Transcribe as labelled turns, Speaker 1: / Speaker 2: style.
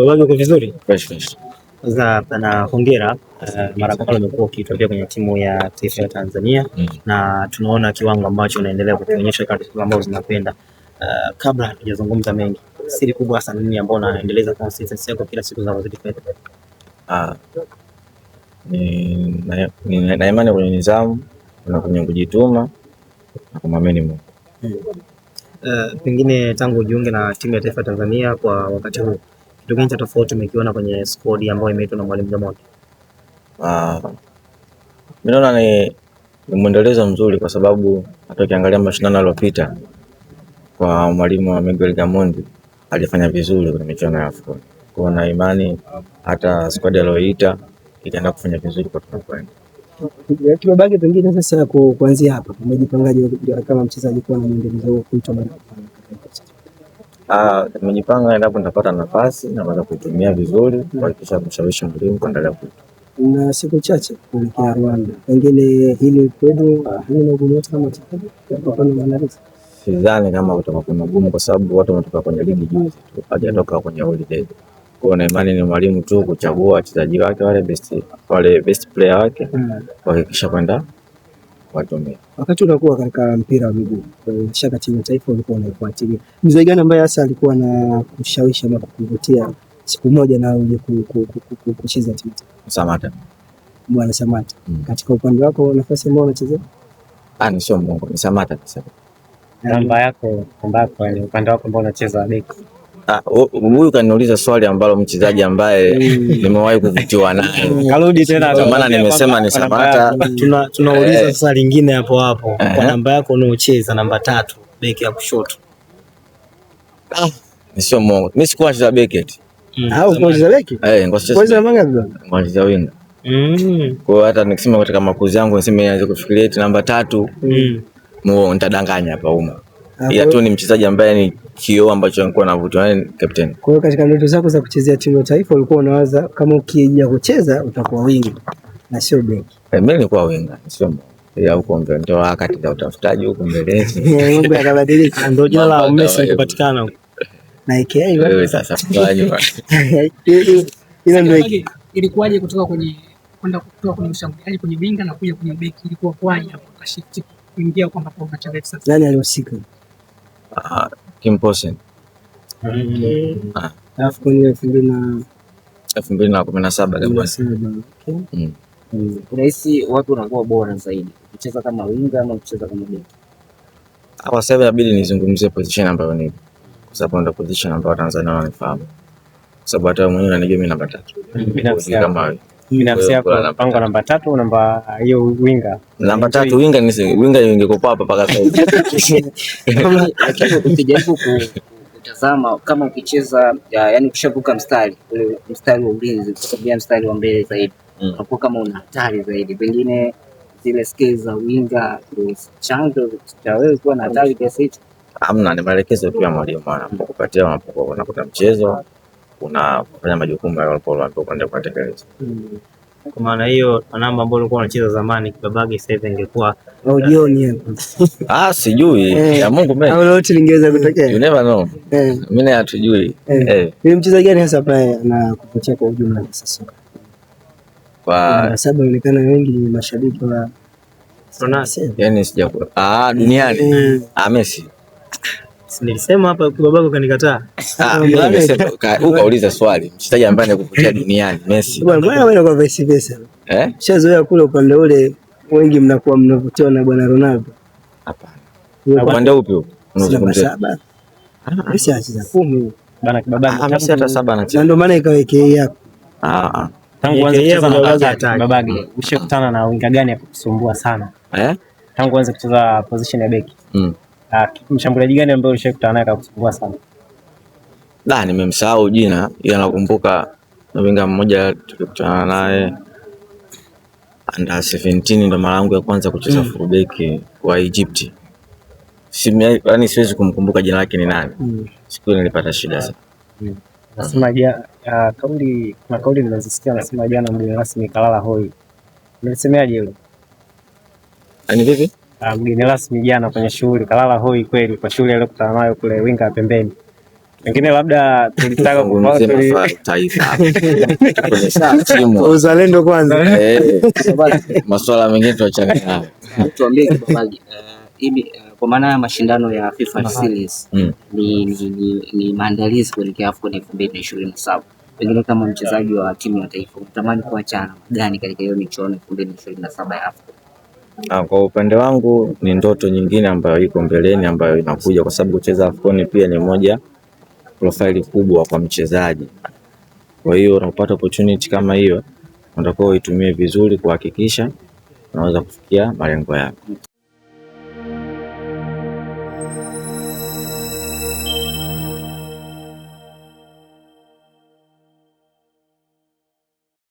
Speaker 1: Kibabaji uko vizuri?
Speaker 2: Fresh fresh.
Speaker 1: Kwanza na hongera, mara kwa mara umekuwa ukitokea kwenye timu ya taifa ya Tanzania na tunaona kiwango ambacho unaendelea kukionyesha katika timu ambazo zinakwenda. Kabla hatujazungumza mengi, siri kubwa hasa nini ambayo unaendeleza consistency yako kila siku zinazozidi kwenda?
Speaker 2: Ah, ni na imani kwenye nidhamu na kwenye kujituma na kumwamini Mungu.
Speaker 1: Pengine tangu ujiunge na timu ya taifa ya Tanzania kwa wakati huu, kitu gani cha tofauti umekiona kwenye squad ambayo imeitwa na mwalimu Gamondi?
Speaker 2: Ah, mimi naona ni mwendelezo mzuri kwa sababu hata ukiangalia mashindano yaliyopita kwa mwalimu wa Miguel Gamondi alifanya vizuri kwenye michuano ya AFCON. Kwa na imani hata squad aliyoita itaenda kufanya vizuri kwa tunakwenda.
Speaker 3: Kimebaki pengine sasa kuanzia hapa, umejipangaje kama mchezaji kuwa na mwendelezo huo kuitwa mara kwa mara katika kikosi?
Speaker 2: Ah, nimejipanga endapo nitapata nafasi naweza kuitumia vizuri kuhakikisha kumshawishi mwalimu kuendelea kuitwa.
Speaker 3: Na siku chache kuelekea Rwanda, pengine hili kwenu halina ugumu wote kama wachezaji kwa upande wa maandalizi?
Speaker 2: Sidhani kama kutakuwa kuna ugumu kwa sababu watu wametoka kwenye ligi juzi tu, hawajatoka kwenye holiday. Kwa hiyo na imani ni mwalimu tu kuchagua wachezaji wake wale best player wake kuhakikisha kwenda kuwatumia.
Speaker 3: Wakati unakuwa katika mpira wa miguu, bila shaka timu ya taifa ulikuwa unaifuatilia, mchezaji gani ambaye hasa alikuwa na kushawishi ama kukuvutia siku moja na uje kucheza timu ya taifa?
Speaker 2: Samata.
Speaker 3: Bwana Samata.
Speaker 2: Mm.
Speaker 3: Katika upande wako nafasi ambayo unachezea?
Speaker 2: Ah, ni sio Mungu, ni Samata nasema.
Speaker 1: Namba yako yani upande wako ambao unacheza beki.
Speaker 2: Ah, huyu kaniuliza swali ambalo mchezaji ambaye nimewahi kuvutiwa naye.
Speaker 1: Karudi tena.
Speaker 2: Ndio maana nimesema ni Samata.
Speaker 1: Tunauliza sasa lingine hapo hapo kwa namba yako unaocheza namba 3 beki ya kushoto.
Speaker 2: Ah, ni sio Mungu. Mimi sikuwa nacheza beki eti.
Speaker 3: Au unacheza beki?
Speaker 2: Eh, ngoja
Speaker 3: Unacheza namba ngapi bwana?
Speaker 2: Ngoja winga. Kwa hiyo hata nikisema katika makuzi yangu niseme nianze kufikiria eti namba 3, muo nitadanganya hapa umma. Ila tu ni mchezaji ambaye ni kioo ambacho nilikuwa navutiwa naye ni captain.
Speaker 3: Kwa hiyo katika ndoto zako za kuchezea timu ya taifa ulikuwa unawaza kama ukija kucheza utakuwa winga na sio beki?
Speaker 2: Eh, mimi nilikuwa winga, sio Mungu. Ila huko mbele ndio wakati za utafutaji huko mbele.
Speaker 3: Mambo yakabadilika.
Speaker 1: Ndio jina la
Speaker 2: Mambo
Speaker 1: Messi
Speaker 2: ndio
Speaker 1: kupatikana huko.
Speaker 3: Na AKA
Speaker 2: Wewe sasa fanye bwana.
Speaker 3: Ila ndio
Speaker 4: Ilikuwaje kutoka kwenye kwenda kutoka kwenye ushambuliaji kwenye winga na kuja kwenye beki, ilikuwa kwaje hapo ukashift kuingia kwamba kwa unacheza hivi sasa?
Speaker 3: Nani alihusika?
Speaker 2: Ah, Kim Poulsen. Ah.
Speaker 3: Alafu kwenye 2000 na
Speaker 2: 2017 Gabon.
Speaker 3: 17. Okay.
Speaker 5: Unahisi wapi unakuwa bora zaidi, kucheza kama winga ama kucheza kama beki?
Speaker 2: Kwa sasa inabidi nizungumzie position ambayo nipo, kwa sababu ndio position ambayo Tanzania wananifahamu, kwa sababu hata wewe mwenyewe unanijua mimi namba 3.
Speaker 1: Binafsi yako.
Speaker 2: Kama wewe.
Speaker 1: Binafsi yako
Speaker 2: Kwa hiyo,
Speaker 1: mpango namba 3 namba hiyo winga.
Speaker 2: Namba 3 winga ni winga ingekuwa hapa mpaka sasa.
Speaker 5: Lakini ukijaribu kutazama kama ukicheza yani ukishavuka mstari ule mstari wa ulinzi kusogea mstari wa mbele zaidi unakuwa kama una hatari zaidi, pengine zile skills za winga ndio chanzo cha wewe kuwa na hatari kiasi hicho.
Speaker 2: Hamna, ni maelekezo tu ya mwalimu anapokupatia unapokuwa unakuta mchezo unafanya majukumu yale ulikuwa kwenda kutekeleza.
Speaker 1: Kwa maana hiyo namba ambayo ulikuwa unacheza zamani Kibabage sasa hivi ingekuwa
Speaker 3: Au jioni hapo.
Speaker 2: Ah, sijui ya Mungu mimi.
Speaker 3: Au lolote lingeweza kutokea.
Speaker 2: You never know. Mimi hatujui.
Speaker 3: Ni mchezaji gani hasa ambaye anakuvutia kwa ujumla sasa soka?
Speaker 2: Kwa
Speaker 3: sababu inaonekana wengi ni mashabiki wa
Speaker 1: Ronaldo.
Speaker 2: Yani sijakuwa. Ah, duniani. Ah, Messi.
Speaker 1: Si nilisema hapa Kibabage kanikataa.
Speaker 2: Ah, mimi nimesema ukauliza swali. Mchezaji ambaye anakuvutia duniani Messi.
Speaker 3: Bwana, mbona wewe kwa vice versa?
Speaker 2: Eh?
Speaker 3: Ushazoea kule upande ule wengi mnakuwa mnavutiwa na bwana Ronaldo.
Speaker 2: Hapana. Upande upi huo?
Speaker 3: Si namba
Speaker 2: Unazungumzia?
Speaker 3: 7. Messi anacheza 10.
Speaker 1: Bana Kibabage.
Speaker 2: Ah, Messi hata 7 anacheza.
Speaker 3: Na ndio maana ikawekea yako.
Speaker 2: Ah, ah.
Speaker 1: Tangu uanze
Speaker 6: Yeye
Speaker 1: kucheza namba
Speaker 6: Kibabage
Speaker 1: 3,
Speaker 6: hataki.
Speaker 1: Kibabage, ushakutana na winga gani akakusumbua sana?
Speaker 2: Eh?
Speaker 1: Tangu uanze kucheza position ya beki. Ah, mshambuliaji gani ambaye ulishakutana naye akakusumbua sana?
Speaker 2: Da, nimemsahau jina, ila nakumbuka winga mmoja tulikutana naye under 17, ndo mara yangu ya kwanza kucheza fullback wa Egypt. Yani siwezi kumkumbuka jina lake ni nani. Siku ile nilipata shida sana.
Speaker 1: Nasema kauli, kuna kauli nimezisikia nasema jana mgeni rasmi kalala hoi. Unalisemeaje hilo?
Speaker 2: Yaani vipi?
Speaker 1: Mgeni rasmi jana kwenye shughuli kalala hoi kweli kwa shughuli aliyokutana nayo kule winga ya pembeni.
Speaker 6: Pengine labda tulitaka
Speaker 2: Zungumzie masuala ya taifa kwenye timu.
Speaker 3: Uzalendo kwanza.
Speaker 2: Eh, masuala mengine tuachane nayo.
Speaker 5: Tuambie Kibabage, hivi kwa maana ya mashindano ya FIFA Series ni maandalizi kuelekea AFCON 2027. Pengine kama mchezaji wa timu ya taifa unatamani kuacha alama gani katika hiyo michuano 2027 ya AFCON?
Speaker 2: Kwa upande wangu ni ndoto nyingine ambayo iko mbeleni ambayo inakuja, kwa sababu kucheza AFCON pia ni moja profile kubwa kwa mchezaji. Kwa hiyo unapata opportunity kama hiyo, unatakiwa uitumie vizuri kuhakikisha unaweza kufikia malengo yako.